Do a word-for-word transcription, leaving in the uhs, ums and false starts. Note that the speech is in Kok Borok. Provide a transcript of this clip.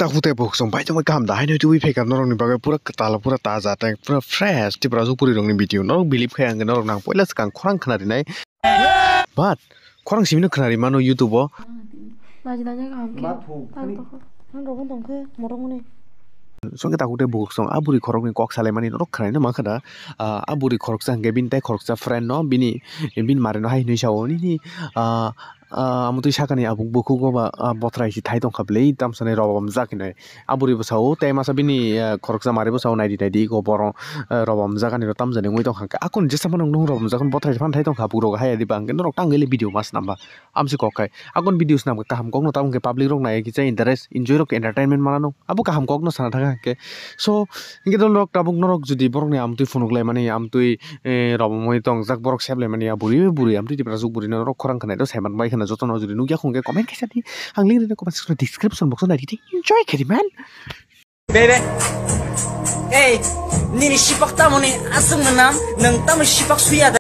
Takhuk tei bukhuk song bai tongwi kaham da haino tubui phaikha norokni bagwi pura kwtal pura taja tei pura fresh Tiprajwk bwrwirokni video norok believe khai ang norok nang poila swkang khorang khna rinai. But khorang simino khna ri mano YouTube o. Naji naji kaham khe. Ma thuk Tang khani. Tokho. Nang rokon tongkhe morok mani. Songkhe takhuk tei bukhuk song a bwrwi khoroknwi kok salaimani norok khnaino mankha da. Ah, a bwrwi khoroksa hwnkhe bini tei khoroksa friend no bini bini mari no hai hwnwi sao nini ah, ah, amotwi sakani abuk bukhugo ba ah, bothrai si thai tongkha bwlwi tamsani robomjak hinwi. A bwrwi bwsao tei masa bini ah, khoroksa mari bwsao naidi naidi go borok ah, robomjak ani ro tamjani wngwi tongkha. Akon jesa phano nung robomjak phano bothrai phano thai tongkha bukrok hai adi bang norok tangwi le video mas namba amsi kok khai. Akon video snam kaham kokno tabuk khe public rok nai kisa interest enjoy rok entertainment manano abo kaham kokno sana thang khe. So hingke dol rok tabuk norok jodi borokni amtwi phunuk laimani amtwi eh, robomwi tongjak borok sep laimani a buri buri amtwi Tiprajwk buri norok khorang khanai do saiman bai khana jotono jodi nukya khungke comment khaisa di ang link rina comment section description box o naidi enjoy khedi man. Bebe. Hey, nini sipak tamoni aswk manam, nang tamo sipak suya da.